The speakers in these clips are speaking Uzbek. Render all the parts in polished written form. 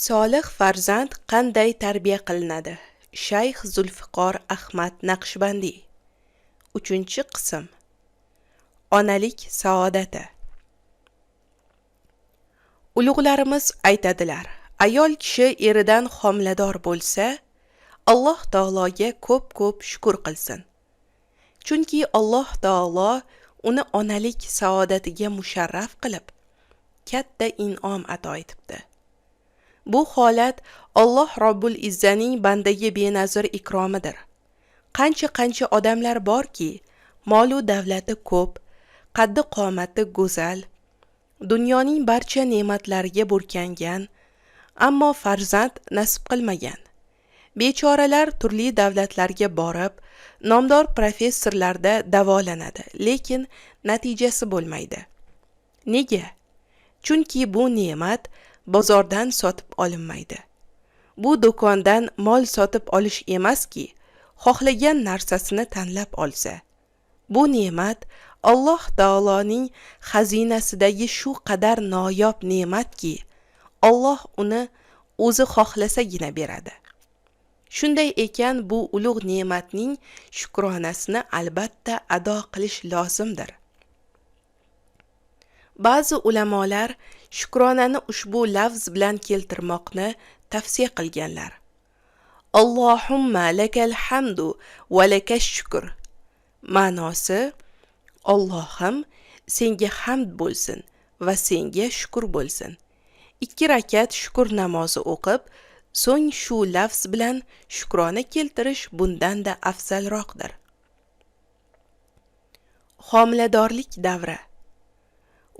Solih farzand qanday tarbiya qilinadi? Shayx Zulfiqor Ahmad Naqshbandiy. 3-qism. Onalik saodati. Ulug'larimiz aytadilar: ayol kishi eridan homilador bo'lsa, Alloh taologa ko'p-ko'p shukr qilsin. Chunki Alloh taolo uni onalik saodatiga musharraf qilib, katta in'om ato etibdi. Bu holat Alloh Robbul Izzaning bandaga benazir ikromidir. Qancha-qancha odamlar borki, mol u davlati ko'p, qaddi qomati go'zal, dunyoning barcha ne'matlariga burkangan, ammo farzand nasib qilmagan. Bechoralar turli davlatlarga borib, nomdor professorlarda davolanadi, lekin natijasi bo'lmaydi. Nega? Chunki bu ne'mat bozordan sotib olinmaydi. Bu do'kondan mol sotib olish emaski, xohlagan narsasini tanlab olsa. Bu ne'mat Alloh taoloning xazinasidagi shu qadar noyob ne'matki, Alloh uni o'zi xohlasagina beradi. Shunday ekan, bu ulug' ne'matning shukronasini albatta ado qilish lozimdir. Ba'zi ulamolar shukronani ushbu lafz bilan keltirmoqni tavsiya qilganlar. Allohumma lakal hamdu va lakash shukr. Ma'nosi: Allohim, senga hamd bo'lsin va senga shukr bo'lsin. 2 rakat shukr namozi o'qib, so'ng shu lafz bilan shukrona keltirish bundan-da afzalroqdir. Homiladorlik davri.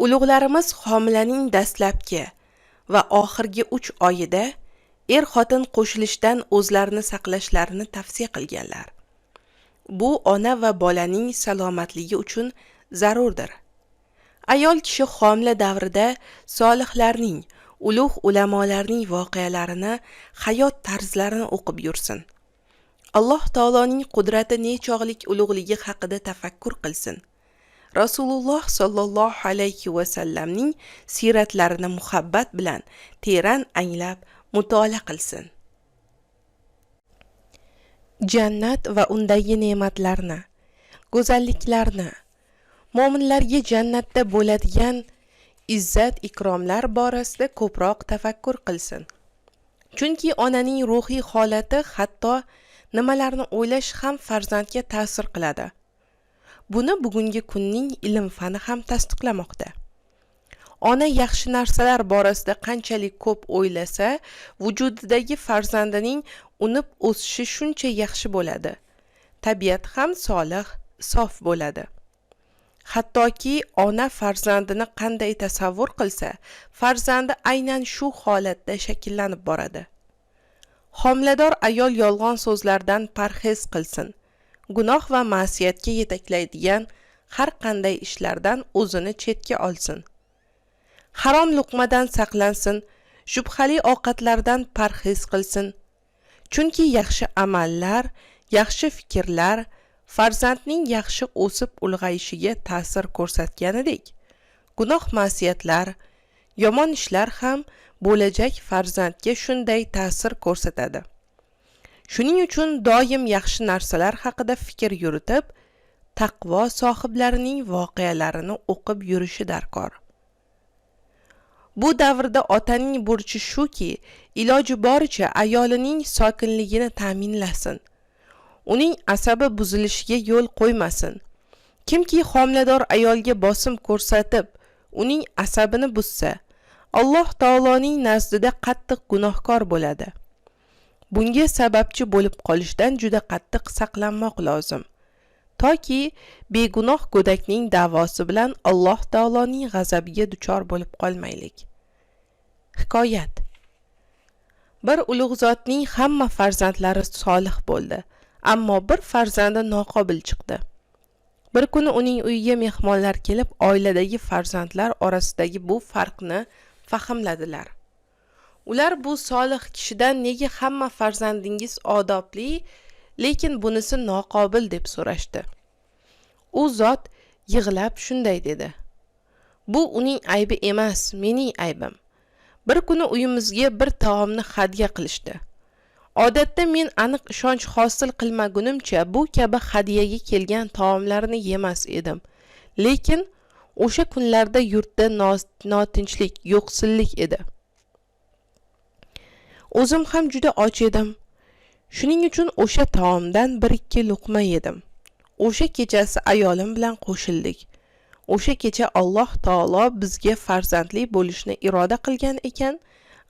Ulug'larimiz homilaning dastlabki va oxirgi 3 oyida er-xotin qo'shilishdan o'zlarini saqlashlarini tavsiya qilganlar. Bu ona va bolaning salomatligi uchun zarurdir. Ayol kishi homila davrida solihlarning, ulug' ulamolarning voqealarini, hayot tarzlarini o'qib yursin. Alloh taoloning qudrati nechog'lik ulug'ligi haqida tafakkur qilsin. Rasululloh sollallohu alayhi va sallamning siyratlarini muhabbat bilan teran anglab mutolaa qilsin. Jannat va undagi ne'matlarni, go'zalliklarni, mo'minlarga jannatda bo'ladigan izzat ikromlar borasida ko'proq tafakkur qilsin. Chunki onaning ruhiy holati, hatto nimalarni o'ylash ham farzandga ta'sir qiladi. Buni bugungi kunning ilm-fani ham tasdiqlamoqda. Ona yaxshi narsalar borasida qanchalik ko'p o'ylasa, vujudidagi farzandining unib o'sishi shuncha yaxshi bo'ladi. Tabiat ham solih, sof bo'ladi. Hattoki ona farzandini qanday tasavvur qilsa, farzandi aynan shu holatda shakllanib boradi. Homilador ayol yolg'on so'zlardan parhez qilsin. Gunoh va ma'siyatga yetaklaydigan har qanday ishlardan o'zini chetga olsin. Harom luqmadan saqlansin, shubhali ovqatlardan parhez qilsin. Chunki yaxshi amallar, yaxshi fikrlar farzandning yaxshi o'sib ulg'ayishiga ta'sir ko'rsatganidek, gunoh ma'siyatlar, yomon ishlar ham bo'lajak farzandga shunday ta'sir ko'rsatadi. Shuning uchun doim yaxshi narsalar haqida fikr yuritib, taqvo sohiblarining voqealarini o'qib yurishi darkor. Bu davrda otaning burchi shuki, iloji boricha ayolining sokinligini ta'minlasin. Uning asabi buzilishiga yo'l qo'ymasin. Kimki homilador ayolga bosim ko'rsatib, uning asabini buzsa, Alloh taoloning nazdida qattiq gunohkor bo'ladi. Bunga sababchi bo'lib qolishdan juda qattiq saqlanmoq lozim. Toki begunoh go'dakning da'vosi bilan Alloh taoloning g'azabiga duchor bo'lib qolmaylik. Hikoyat. Bir ulug' zotning hamma farzandlari solih bo'ldi, ammo bir farzandi noqobil chiqdi. Bir kuni uning uyiga mehmonlar kelib, oiladagi farzandlar orasidagi bu farqni fahmladilar. Ular bu solih kishidan nega hamma farzandingiz odobli, lekin bunisi noqobil deb so'rashdi. U zot yig'lab shunday dedi: Bu uning aybi emas, mening aybim. Bir kuni uyimizga bir taomni hadya qilishdi. Odatda men aniq ishonch hosil qilmagunimcha bu kabi hadyaga kelgan taomlarni yemas edim. Lekin o'sha kunlarda yurtda notinchlik, yo'qsillik edi. O'zim ham juda och edim. Shuning uchun o'sha taomdan 1-2 luqma yedim. O'sha kechasi ayolim bilan qo'shildik. O'sha kecha Alloh taolo bizga farzandli bo'lishni iroda qilgan ekan,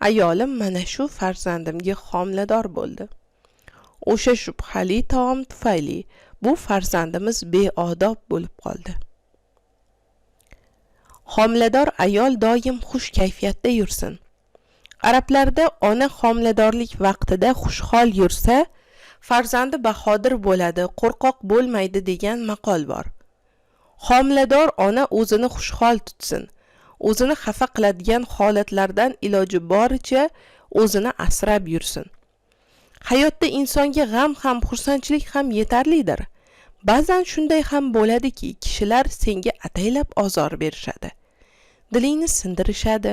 ayolim mana shu farzandimga homilador bo'ldi. O'sha shubhali taom tufayli bu farzandimiz beodob bo'lib qoldi. Homilador ayol doim xush kayfiyatda yursin. Arablarda ona homiladorlik vaqtida xushhol yursa, farzandi bahodir bo'ladi, qo'rqoq bo'lmaydi degan maqol bor. Homilador ona o'zini xushhol tutsin. O'zini xafa qiladigan holatlardan iloji boricha o'zini asrab yursin. Hayotda insonga g'am ham, xursandchilik ham yetarlidir. Ba'zan shunday ham bo'ladiki, kishilar senga ataylab ozor berishadi. Dilingni sindirishadi,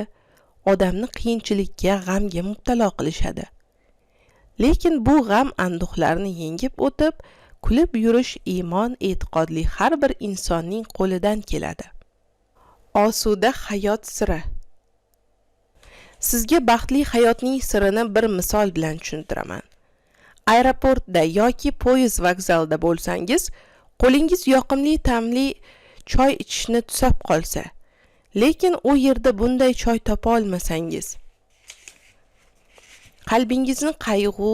odamni qiyinchilikka, g'amga mubtalo qilishadi. Lekin bu g'am anduhlarni yengib o'tib, kulib yurish iymon e'tiqodli har bir insonning qo'lidan keladi. Osuda hayot siri. Sizga baxtli hayotning sirini bir misol bilan tushuntiraman. Aeroportda yoki poyezd vokzalida bo'lsangiz, qo'lingiz yoqimli ta'mli choy ichishni tusab qolsa, lekin u yerda bunday choy topa olmasangiz, qalbingizni qayg'u,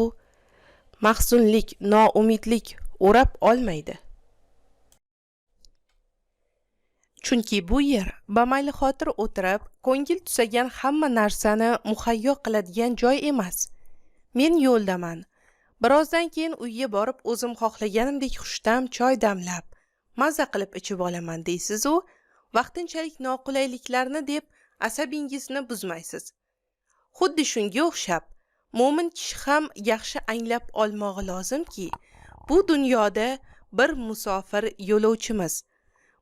mahzunlik, noumidlik o'rab olmaydi. Chunki bu yer bamayli xotir o'tirib, ko'ngil tusagan hamma narsani muhayyo qiladigan joy emas. Men yo'ldaman. Birozdan keyin uyga borib o'zim xohlaganimdek xushta'm choy damlab, maza qilib ichib olaman deysiz-u, vaqtinchalik noqulayliklarni deb asabingizni buzmaysiz. Xuddi shunga o'xshab, mo'min kishi ham yaxshi anglab olmog'i lozimki, bu dunyoda bir musofir yo'lovchimiz.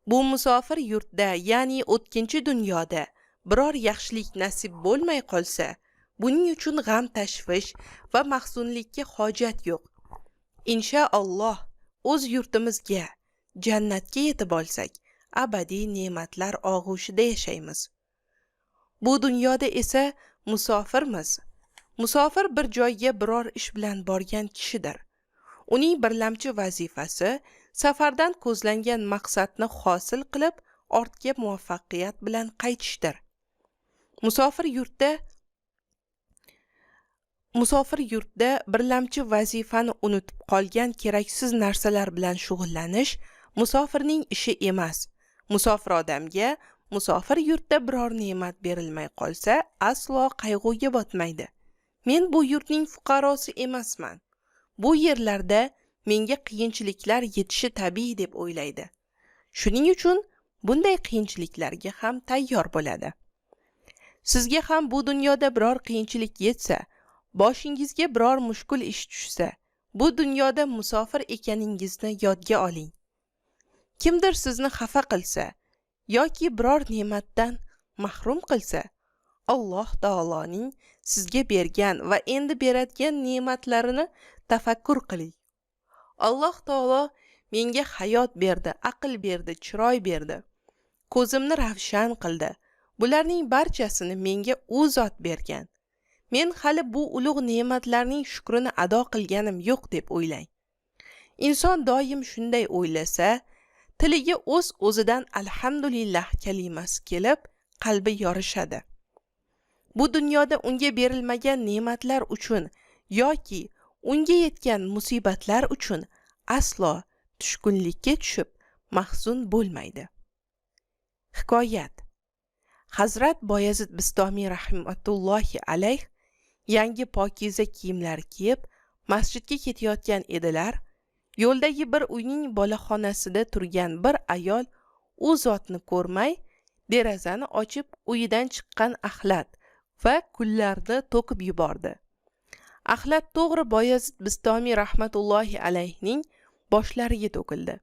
Bu musofir yurtda, ya'ni o'tkinchi dunyoda biror yaxshilik nasib bo'lmay qolsa, buning uchun g'am tashvish va mahzunlikka hojat yo'q. Inshaalloh o'z yurtimizga, jannatga yetib olsak, abadiy ne'matlar og'ushida yashaymiz. Bu dunyoda esa musofirmiz. Musofir bir joyga biror ish bilan borgan kishidir. Uning birlamchi vazifasi safardan ko'zlangan maqsadni hosil qilib, ortga muvaffaqiyat bilan qaytishdir. Musofir yurtda birlamchi vazifani unutib qolgan keraksiz narsalar bilan shug'ullanish musofirning ishi emas. Musofir odamga musofir yurtda biror ne'mat berilmay qolsa, aslo qayg'uga botmaydi. Men bu yurtning fuqarosi emasman. Bu yerlarda menga qiyinchiliklar yetishi tabiiy deb o'ylaydi. Shuning uchun bunday qiyinchiliklarga ham tayyor bo'ladi. Sizga ham bu dunyoda biror qiyinchilik yetsa, boshingizga biror mushkul ish tushsa, bu dunyoda musofir ekaningizni yodga oling. Kimdir sizni xafa qilsa yoki biror ne'matdan mahrum qilsa, Alloh taoloning sizga bergan va endi beradigan ne'matlarini tafakkur qiling. Alloh taolo menga hayot berdi, aql berdi, chiroy berdi. Ko'zimni ravshan qildi. Bularning barchasini menga u zot bergan. Men hali bu ulug' ne'matlarning shukrini ado qilganim yo'q deb o'ylang. Inson doim shunday o'ylasa, tiliga o'z-o'zidan alhamdulillah kalimasi kelib, qalbi yorishadi. Bu dunyoda unga berilmagan ne'matlar uchun yoki unga yetgan musibatlar uchun aslo tushkunlikka tushib, mahzun bo'lmaydi. Hikoyat. Hazrat Boyazid Bistomiy rahmatullohi alayh yangi pokiza kiyimlar kiyib masjidga ketayotgan edilar. Yo'ldagi bir uyning boloxonasida turgan bir ayol u zotni ko'rmay, derazani ochib uyidan chiqqan axlat va kullarni to'kib yubordi. Axlat to'g'ri Boyazid Bistomiy rahmatullohi alayhning boshlariga to'kildi.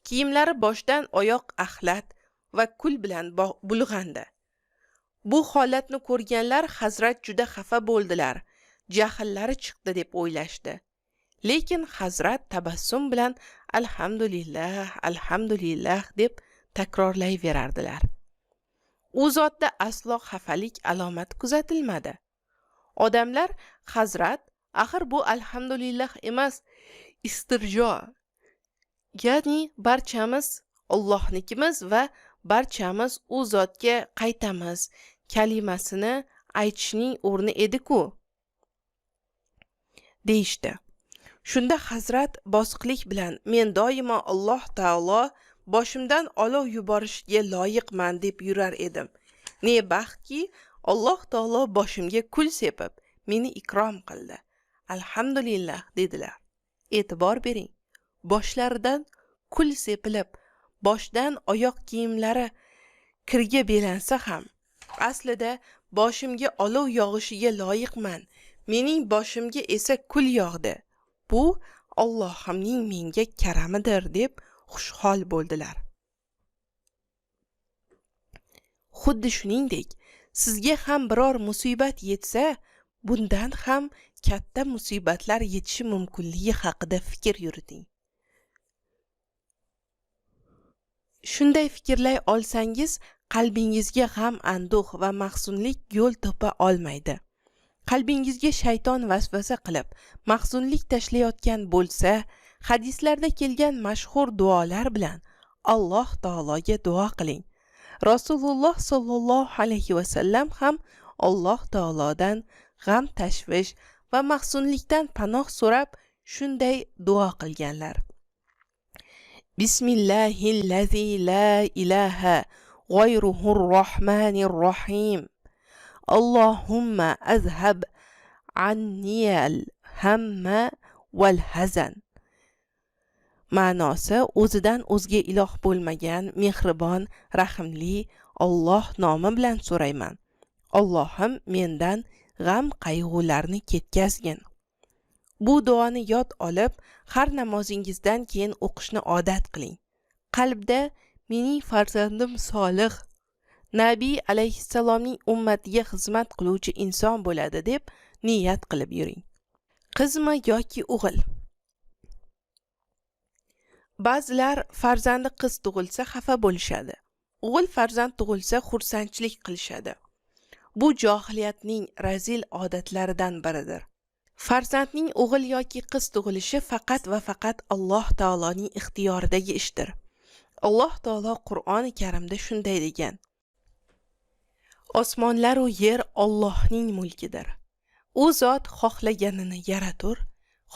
Kiyimlari boshdan oyoq axlat va kul bilan bulg'andi. Bu holatni ko'rganlar hazrat juda xafa bo'ldilar, jahllari chiqdi deb o'ylashdi. Lekin hazrat tabassum bilan alhamdulillah, alhamdulillah deb takrorlayverardilar. U zotda aslo xafalik alomati kuzatilmadi. Odamlar hazrat, axir bu alhamdulillah emas, istirjo, ya'ni barchamiz Allohnikimiz va barchamiz u zotga qaytamiz kalimasini aytishning o'rni edi-ku, deyishdi. Shunda hazrat bosiqlik bilan men doimo Alloh taolo boshimdan olov yuborishga loyiqman deb yurar edim. Ne baxtki, Alloh taolo boshimga kul sepib meni ikrom qildi. Alhamdulillah dedilar. E'tibor bering, boshlaridan kul sepilib, boshdan oyoq kiyimlari kirga belansa ham, aslida boshimga olov yog'ishiga loyiqman, mening boshimga esa kul yog'di. Bu Allohimning menga karamidir deb xushhol bo'ldilar. Xuddi shuningdek, sizga ham biror musibat yetsa, bundan ham katta musibatlar yetishi mumkinligi haqida fikr yuriting. Shunday fikrlay olsangiz, qalbingizga g'am, anduh va mahzunlik yo'l topa olmaydi. Qalbingizga shayton vasvasa qilib, mahzunlik tashlayotgan bo'lsa, hadislarda kelgan mashhur duolar bilan Alloh taologa duo qiling. Rasululloh sollallohu alayhi va sallam ham Alloh taolodan g'am, tashvish va mahzunlikdan panoh so'rab shunday duo qilganlar. Bismillahillazi la ilaha g'ayruhur rohmanir rohim. Allohumma azhab anniyal hamma val hazan. Ma'nosi o'zidan o'zga iloh bo'lmagan mehribon, rahimli Alloh nomi bilan so'rayman. Allohim mendan g'am qayg'ularni ketkazgin. Bu duoni yod olib, har namozingizdan keyin o'qishni odat qiling. Qalbda mening farzandim solih, Nabiy alayhissalomning ummatiga xizmat qiluvchi inson bo'ladi deb niyat qilib yuring. Qizmi yoki o'g'il? Ba'zilar farzandi qiz tug'ilsa xafa bo'lishadi. O'g'il farzand tug'ilsa xursandchilik qilishadi. Bu johiliyatning razil odatlaridan biridir. Farzandning o'g'il yoki qiz tug'ilishi faqat va faqat Alloh taoloning ixtiyoridagi ishdir. Alloh taolo Qur'oni Karimda shunday degan: Osmonlar u yer Allohning mulkidir. U zot xohlaganini yaratur,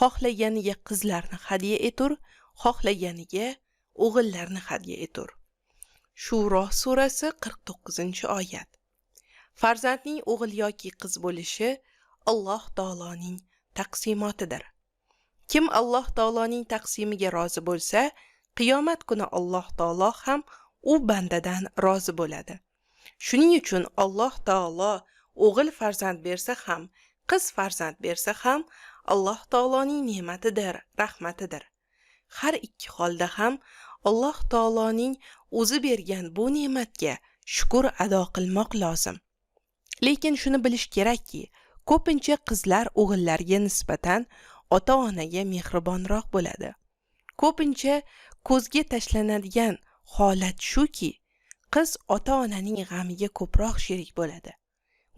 xohlaganiga qizlarni hadya etur, xohlaganiga o'g'illarni hadya etur. Shuro surasi 49-oyat. Farzandning o'g'il yoki qiz bo'lishi Alloh taoloning taqsimotidir. Kim Alloh taoloning taqsimiga rozi bo'lsa, qiyomat kuni Alloh taolo ham u bandadan rozi bo'ladi. Shuning uchun Alloh taolo o'g'il farzand bersa ham, qiz farzand bersa ham Alloh taoloning ne'matidir, rahmatidir. Har ikki holda ham Alloh taoloning o'zi bergan bu ne'matga shukr ado qilmoq lozim. Lekin shuni bilish kerakki, ko'pincha qizlar o'g'illarga nisbatan ota-onaga mehribonroq bo'ladi. Ko'pincha ko'zga tashlanadigan holat shuki, qiz ota-onaning g'amiga ko'proq sherik bo'ladi.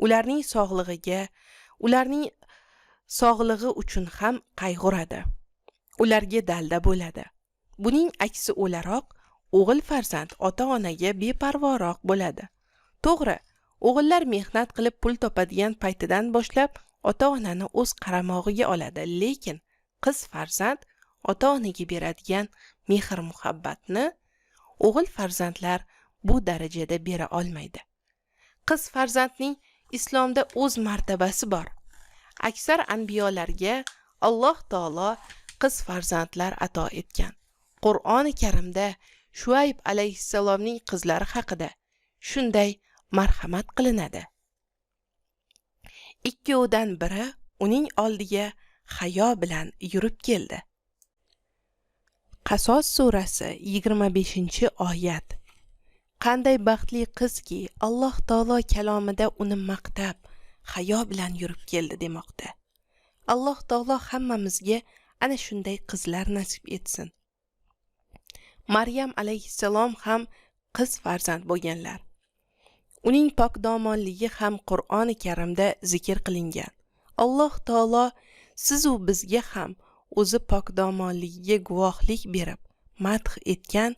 Ularning sog'lig'i uchun ham qayg'uradi. Ularga dalda bo'ladi. Buning aksi o'laroq, o'g'il farzand ota-onaga beparvoroq bo'ladi. To'g'ri, o'g'illar mehnat qilib pul topadigan paytidan boshlab ota-onani o'z qaramog'iga oladi, lekin qiz farzand ota-onaga beradigan mehr-muhabbatni o'g'il farzandlar bu darajada bera olmaydi. Qiz farzandning islomda o'z martabasi bor. Aksar anbiyolarga Alloh taolo qiz farzandlar ato etgan. Qur'oni Karimda Shuayb alayhissalomning qizlari haqida shunday marhamat qilinadi. Ikkovidan biri uning oldiga hayo bilan yurib keldi. Qasos surasi 25-oyat. Qanday baxtli qizki, Alloh taolo kalomida uni maqtab, hayo bilan yurib keldi demoqda. Alloh taolo hammamizga ana shunday qizlar nasib etsin. Maryam alayhissalom ham qiz farzand bo'lganlar. Uning pokdomonligi ham Qur'oni Karimda zikr qilingan. Alloh taolo siz u bizga ham o'zi pokdomonligiga guvohlik berib, madh etgan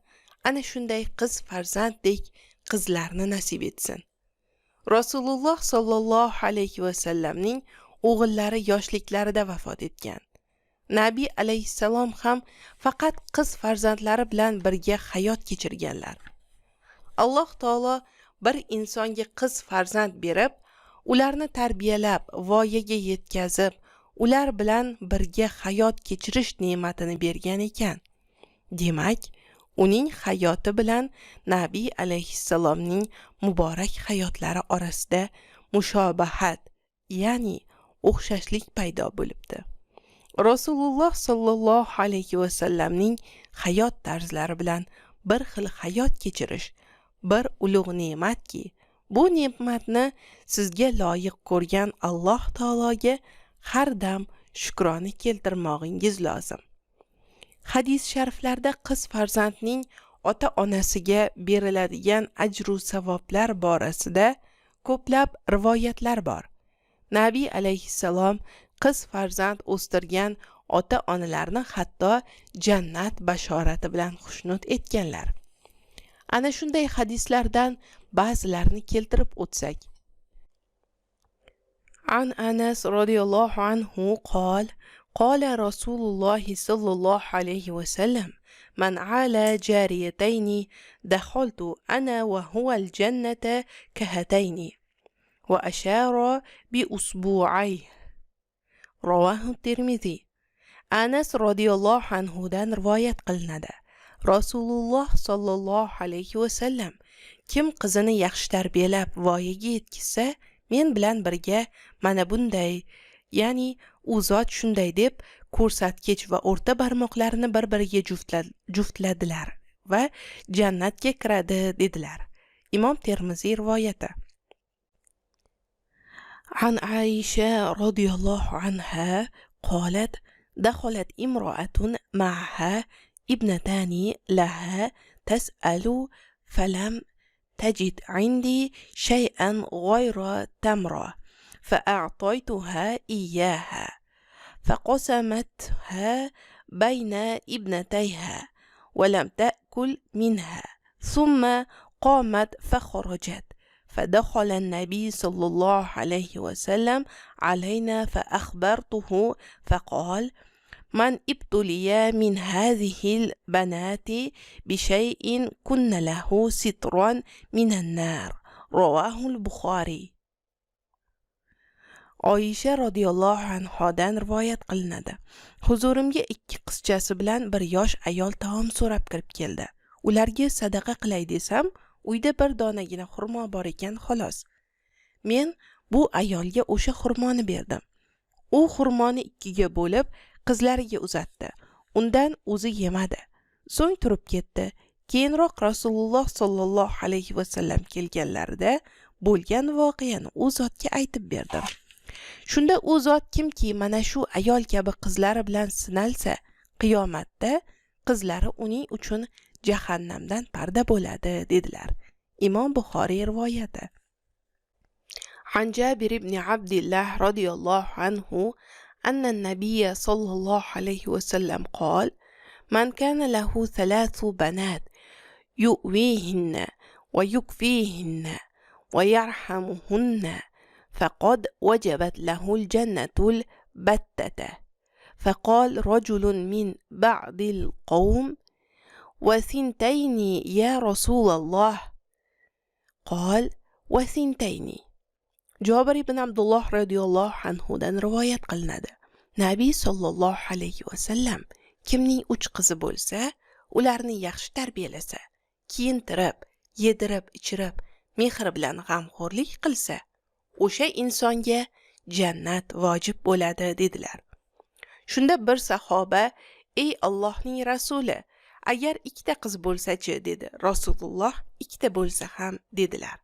ana shunday qiz farzanddek qizlarni nasib etsin. Rasululloh sollallohu alayhi va sallamning o'g'illari yoshliklarida vafot etgan. Nabiy alayhissalom ham faqat qiz farzandlari bilan birga hayot kechirganlar. Alloh taolo bir insonga qiz farzand berib, ularni tarbiyalab, voyaga yetkazib, ular bilan birga hayot kechirish ne'matini bergan ekan. Demak, uning hayoti bilan Nabiy alayhissalomning muborak hayotlari orasida mushobahat, ya'ni o'xshashlik paydo bo'libdi. Rasululloh sollallohu alayhi va sallamning hayot tarzlari bilan bir xil hayot kechirish bir ulug' ne'matki, bu ne'matni sizga loyiq ko'rgan Alloh taologa har dam shukrona keltirmog'ingiz lozim. Hadis shariflarda qiz farzandning ota-onasiga beriladigan ajru savoblar borasida ko'plab rivoyatlar bor. Nabiy alayhissalom qiz farzand o'stirgan ota-onalarni hatto jannat bashorati bilan xushnud etganlar. Ana shunday hadislardan ba'zilarini keltirib o'tsak. An Anas radhiyallohu anhu qol, qala Rasululloh sallallohu alayhi va sallam, man ala jariyatayni dakhaltu ana wa huwa al-jannata kahatayni va ashara bi usbu'ayhi. Rawahu Tirmizi. Anas radhiyallohu anhu dan rivoyat qilinadi. Rasululloh sollallohu alayhi va sallam kim qizini yaxshi tarbiyalab voyaga yetkazsa, men bilan birga mana bunday, ya'ni u zot shunday deb ko'rsatkich va o'rta barmoqlarini bir-biriga juftladilar va jannatga kiradi dedilar. Imom Termiziy rivoyati. An Aisha radhiyallohu anha qalat dakhalat imra'atun ma'aha ibnatani laha tas'alu falam tajid 'indi shay'an ghayra tamra fa'a'taytuha iyyaha faqasamatha bayna ibnatayha wa lam ta'kul minha thumma qamat fakharajat فدخل النبي صلى الله عليه وسلم علينا فأخبرته فقال من ابتلي من هذه البنات بشيء كن له سترا من النار. رواه البخاري. Oysha radhiyallohu anhodan rivoyat qilinadi. Huzurimga ikki qizchasi bilan bir yosh ayol taom so'rab kirib keldi. Ularga sadaqa qilay desam, uyda bir donagina xurmo bor ekan xolos. Men bu ayolga o'sha xurmoni berdim. U xurmoni ikkiga bo'lib qizlariga uzatdi. Undan o'zi yemadi. So'ng turib ketdi. Keyinroq Rasululloh sollallohu alayhi va sallam kelganlarida bo'lgan voqeani u zotga aytib berdim. Shunda u zot kimki mana shu ayol kabi qizlari bilan sinalsa, qiyomatda qizlari uning uchun jahannamdan parda bo'ladi dedilar. Imom Buxoriy rivoyati. An Jabir ibn Abdullah radhiyallohu anhu anna an-nabiy sallallohu alayhi va sallam qol: man kana lahu thalathu banat yu'wihinna wa yukfihinna wa yarhamuhunna faqad wajabat lahu al-jannatul battata. فقال رجل من بعض القوم: وثنتين يا رسول الله؟ قال: وثنتين. Jobir ibn Abdulloh radhiyallohu anhu dan rivoyat qilinadi. Nabiy sollallohu alayhi va sallam kimning 3 qizi bo'lsa, ularni yaxshi tarbiyalasa, kiyintirib, yedirib, ichirib, mehr bilan g'amxo'rlik qilsa, o'sha insonga jannat vojib bo'ladi dedilar. Shunda bir sahoba: "Ey Allohning rasuli, Agar ikkita qiz bo'lsa-chi, dedi. Rasululloh ikkita bo'lsa ham, dedilar.